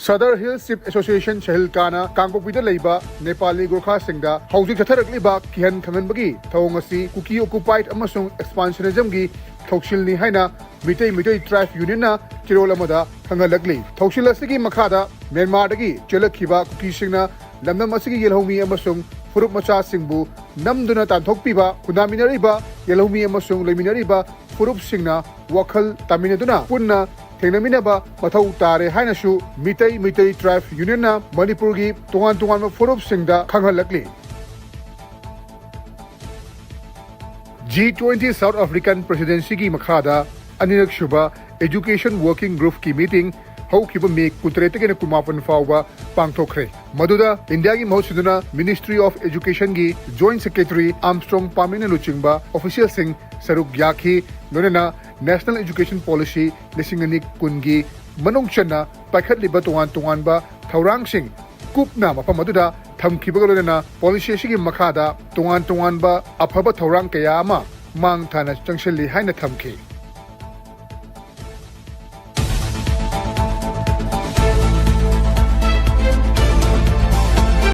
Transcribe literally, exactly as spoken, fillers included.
Sadar Hills Chief Association ꯁꯍꯤꯜꯀꯥꯅ ꯀꯥꯡꯄꯣꯛꯄꯤꯗ ꯂꯩꯕ ꯅꯦꯄꯥꯂꯤ ꯒꯣꯔꯈꯥꯁꯤꯡꯗ ꯍꯧꯖꯤꯛ ꯆꯠꯊꯔꯛꯂꯤꯕ ꯀꯤꯍꯟ ꯈꯪꯍꯟꯕꯒꯤ ꯊꯧꯑꯣꯡ ꯑꯁꯤ Kuki occupied ꯑꯃꯁꯨꯡ expansionismꯒꯤ ꯊꯧꯁꯤꯜꯅꯤ ꯍꯥꯏꯅ ꯃꯤꯇꯩ ꯃꯤꯇꯩ Tribe Unionꯅ ꯆꯦꯔꯣꯜ ꯑꯃꯗ ꯈꯪꯍꯜꯂꯛꯂꯤ꯫ ꯊꯧꯁꯤꯜ ꯑꯁꯤꯒꯤ ꯃꯈꯥꯗ ꯃ꯭ꯌꯥꯟꯃꯥꯔꯗꯒꯤ ꯆꯦꯜꯂꯛꯈꯤꯕ ꯀꯨꯀꯤꯁꯤꯡꯅ ꯂꯝꯗꯝ ꯑꯁꯤꯒꯤ ꯌꯦꯜꯍꯧꯃꯤ ꯑꯃꯁꯨꯡ ꯐꯨꯔꯨꯞ ꯃꯆꯥꯁꯤꯡꯕꯨ ꯅꯝꯗꯨꯅ ꯇꯥꯟꯊꯣꯛꯄꯤꯕ, ꯈꯨꯟꯗꯥꯃꯤꯟꯅꯔꯤꯕ ꯌꯦꯜꯍꯧꯃꯤ ꯑꯃꯁꯨꯡ ꯂꯩꯃꯤꯟꯅꯔꯤꯕ ꯐꯨꯔꯨꯞꯁꯤꯡꯅ ꯋꯥꯈꯜ ꯇꯥꯃꯤꯟꯅꯗꯨꯅ ꯄꯨꯟꯅ ꯊꯦꯡꯅꯃꯤꯟꯅꯕ ꯃꯊꯧ ꯇꯥꯔꯦ ꯍꯥꯏꯅꯁꯨ ꯃꯤꯇꯩ ꯃꯤꯇꯩ Tribe Unionꯅ ꯃꯅꯤꯄꯨꯔꯒꯤ ꯇꯣꯉꯥꯟ ꯇꯣꯉꯥꯟꯕ ꯐꯨꯔꯨꯞꯁꯤꯡꯗ ꯈꯪꯍꯜꯂꯛꯂꯤ꯫ G twenty South African Presidencyꯒꯤ ꯃꯈꯥꯗ ꯑꯅꯤꯔꯛ ꯁꯨꯕ Education Working Groupꯀꯤ meeting ꯍꯧꯈꯤꯕ ꯃꯦ ꯀꯨꯟꯇꯔꯦꯠꯇꯒꯤꯅ ꯀꯨꯟꯃꯥꯄꯟ ꯐꯥꯎꯕ ꯄꯥꯡꯊꯣꯛꯈ꯭ꯔꯦ꯫ ꯃꯗꯨꯗ ꯏꯟꯗꯤꯌꯥꯒꯤ ꯃꯍꯨꯠ ꯁꯤꯟꯗꯨꯅ Ministry of Educationꯒꯤ Joint Secretary Armstrong Pamina ꯂꯨꯆꯤꯡꯕ officialꯁꯤꯡ ꯁꯔꯨꯛ ꯌꯥꯈꯤ꯫ ꯂꯣꯏꯅꯅ National Education Policy ꯂꯤꯁꯤꯡ ꯑꯅꯤ ꯀꯨꯟꯒꯤ ꯃꯅꯨꯡ ꯆꯟꯅ ꯄꯥꯏꯈꯠꯂꯤꯕ ꯇꯣꯉꯥꯟ ꯇꯣꯉꯥꯟꯕ ꯊꯧꯔꯥꯡꯁꯤꯡ ꯀꯨꯞꯅ ꯃꯐꯝ ꯑꯗꯨꯗ ꯊꯝꯈꯤꯕꯒ ꯂꯣꯏꯅꯅ policy ꯑꯁꯤꯒꯤ ꯃꯈꯥꯗ ꯇꯣꯉꯥꯟ ꯇꯣꯉꯥꯟꯕ ꯑꯐꯕ ꯊꯧꯔꯥꯡ ꯀꯌꯥ ꯑꯃ ꯃꯥꯡ ꯊꯥꯅ ꯆꯪꯁꯤꯜꯂꯤ ꯍꯥꯏꯅ ꯊꯝꯈꯤ꯫